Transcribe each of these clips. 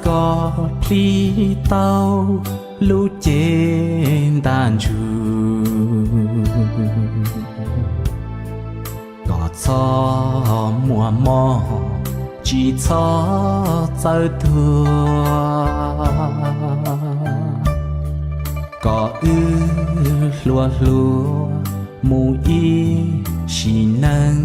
koj plhis tau lub cev ntaj ntsug, kom txhob muaj mob tsis txhob txawv tuag, kom wb hluas hluas mus ib sim neej.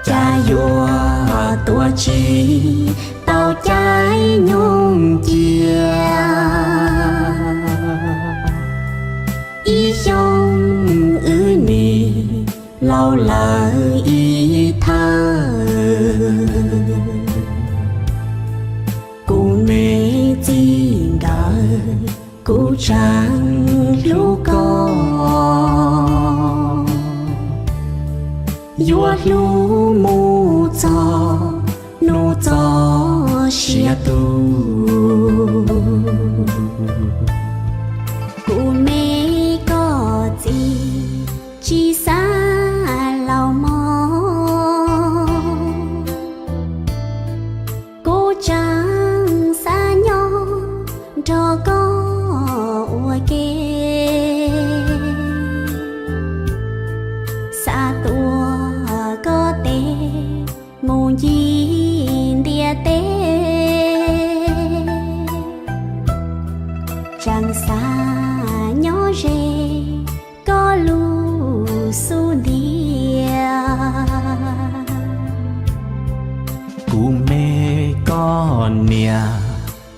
Cas yuav tuaj tsis tau caij nyoog cia, ib xyoo wb nim laus lawm ib thawj. Kuv me txiv nkawd, kuv tseem hlub koj, yuav hlub mus txog hnub txoj sia tu. Kuv me koj txiv, tsis xav laus mog, kuv tseem xav nyob nrog koj ua ke, xav tuav koj tes mus ncig ntiaj teb, tseem xav nyob ze koj lub xub ntiag. Kuv me koj niam,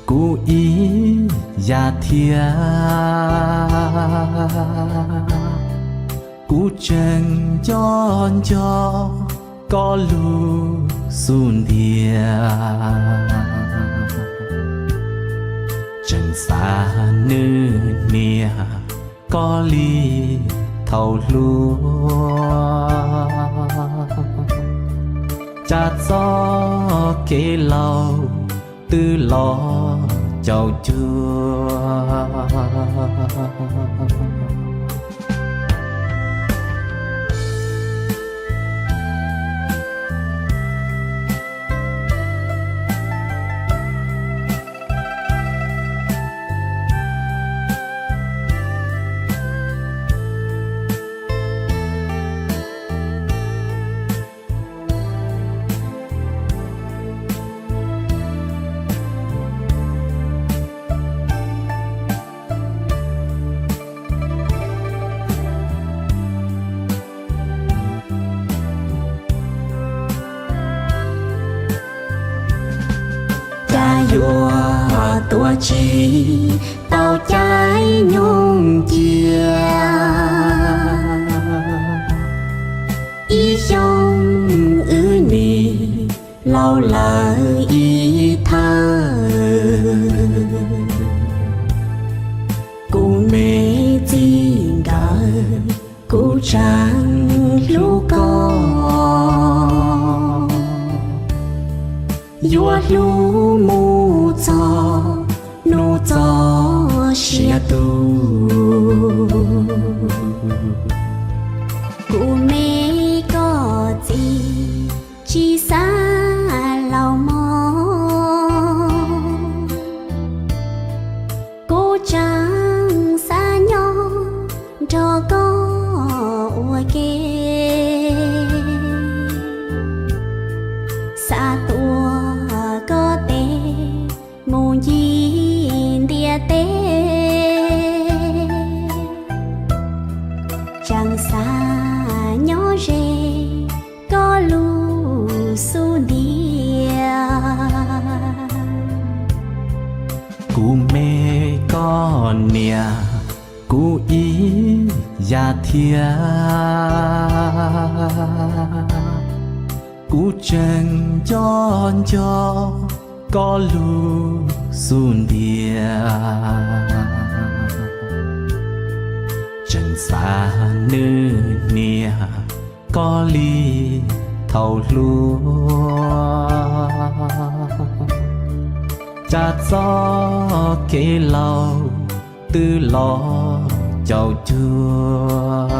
kuv ib yam thiab, kuv tseem nco nco koj lub xub ntiag, tseem xav nws niam koj li thaum hluas. Cas txoj kev laus twb los caum cuag. Cas yuav tuaj tsis tau caij nyoog cia, ib xyoo wb nim laus lawm ib thawj. Kuv me txiv nkawd, kuv tseem hlub koj, yuav hlub mus txog hnub txoj sia tu. Kuv me koj txiv, tsis xav laus mog, kuv tseem xav nyob nrog koj ua ke, xav tuav koj tes mus ncig ntiaj teb, tseem xav nyob ze koj lub xub ntiag. Kuv me koj niam, kuv ib yam thiab, kuv tseem nco nco koj lub xub ntiag, tseem xav nws niam koj li thaum hluas. Cas txoj kev laus twb los caum cuag.